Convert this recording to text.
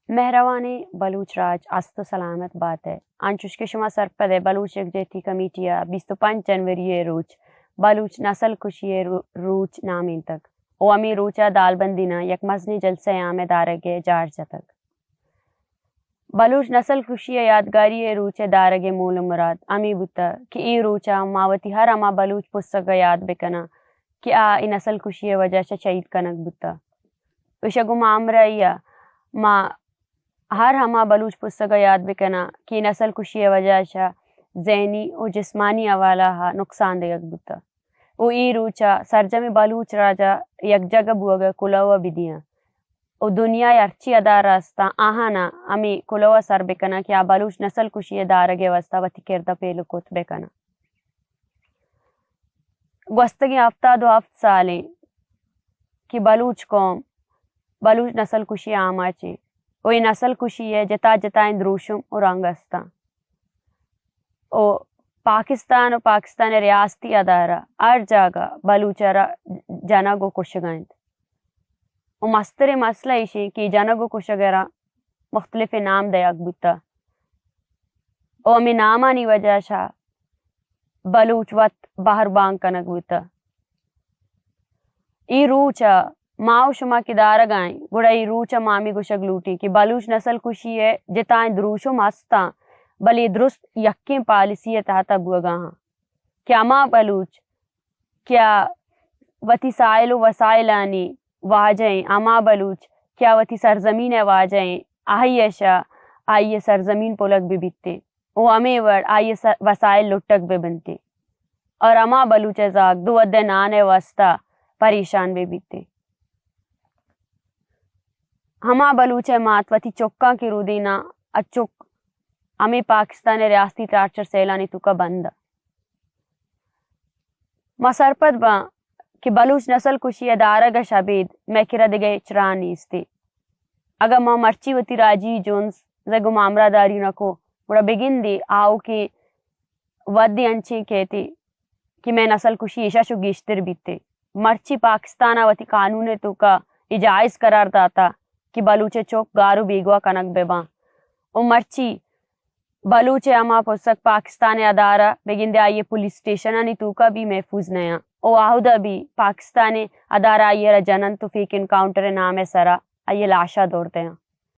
مہروانیں بلوچ راج است و سلامت بات ئے۔ انچوش کہ شما سرپد ئے، بلوچ یکجہتی کمیٹی ءَ بیست و پنچ جنوری ءِ روچ بلوچ نسل کشی ءِ رو-، روچ نامینتگ و ہمے روچ ءَ دالبندیناں یک مزنیں جلسہ عام ءِ دارگ ءِ جار جتگ۔ بلوچ نسل کشی ءِ یادگاری ءِ روچ ءِ دارگ ءِ مول و مراد ہمے بوتگ کہ اے روچ ءَ ما وتی ہر ہما بلوچ پسگ ءَ یات بکناں کہ آ اے نسل کشی ءِ وجہ ءَ شہید کنگ بوتگ۔ ایشی ءَ گوں ما ہمراہی ءَ ما ہر ہما بلوچ پسگ ءَ یات بکناں کہ نسل کشی ءِ وجہ ءَ ذہنی و جسمانی حوالہ ءَ نقصان دیگ بوتگ و اے روچ ءَ سرجمیں بلوچ راج ءَ یکجاہ بوگ ءِ کلوہ ءَ بدیاں و دنیا ءِ ہرچی ادارہ استاں، آہاناں ہمے کلوہ ءَ سر بکناں کہ آ بلوچ نسل کشی ءِ دارگ ءِ واستہ وتی کرد ءَ پیلو کت بکناں۔ گوستگیں ہفتاد و ہفت سال ایں کہ بلوچ قوم بلوچ نسل کشی ءِ آماچ ایں و اے نسل کشی ءِ جتا جتائیں دروشم و رنگ استاں و پاکستان و پاکستان ءِ ریاستی ادارہ ہر جاگہ بلوچ ءَ را جنگ و کشگ ءَ انت و مستریں مسئلہ ایش ایں کہ جنگ و کشگ ءَ را مختلفیں نام دیگ بوتگ و ہمے نامانی وجہ ءَ بلوچ وت بہر بانگ کنگ بوتگ۔ اے روچ ءَ ما و شما کہ دارگ ءَ ایں، گڑا اے روچ ءَ ما ہمے گوشگ لوٹیں کہ بلوچ نسل کشی ءِ جتائیں دروشم ہستاں، بلے درست یکیں پالیسی ءِ تحت ءَ بوگ ءَ آں کہ ہما بلوچ کہ آ وتی ساحل و وسائلانی واجہ ایں، ہما بلوچ کہ آ وتی سرزمین ءِ واجہ ایں، آئی ءَ شہ آئی ءِ سرزمین پلگ بہ بیتیں و ہمے وڑ آئی ءِ س-، وسائل لٹگ بہ بنتیں اور ہما بلوچ ءِ زاگ دو وھد ءِ نان ءِ واستہ پریشان بہ بیتیں۔ ہما بلوچ ءِ مات وتی چکاں کہ رودیناں، آ چک ہمے پاکستان ءِ ریاستی ٹارچر سیلانی توکا بند۔ ما سرپد باں کہ بلوچ نسل کشی ءِ دارگ ءَ شہ ابید مئے کرا دگہ ہچ راہ نیستی۔ اگاں ما مرچی وتی راجی جنز ءِ گوں ہمراہداری نہ کو، گڑا بگندے آؤکیں وھدے انچیں کیتی کہ مئے نسل کشی ایشا چو گیشتر بیتے۔ مرچی پاکستان ءَ وتی قانون ءِ توکا اے جائز قرار داتا کہ بلوچ ءِ چک گار و بیگواہ کنگ بہ باں و مرچی بلوچ ءِ ہما پسگ پاکستان ءِ ادارہ، بگندے آئی ءِ پولیس اسٹیشنانی توکا بھی محفوظ نیاں و آہودا بھی پاکستان ءِ ادارہ آئی ءَ را جننت و فیک انکاؤنٹر ءِ نام ءِ سرا آئی ءِ لاشا دور دیاں۔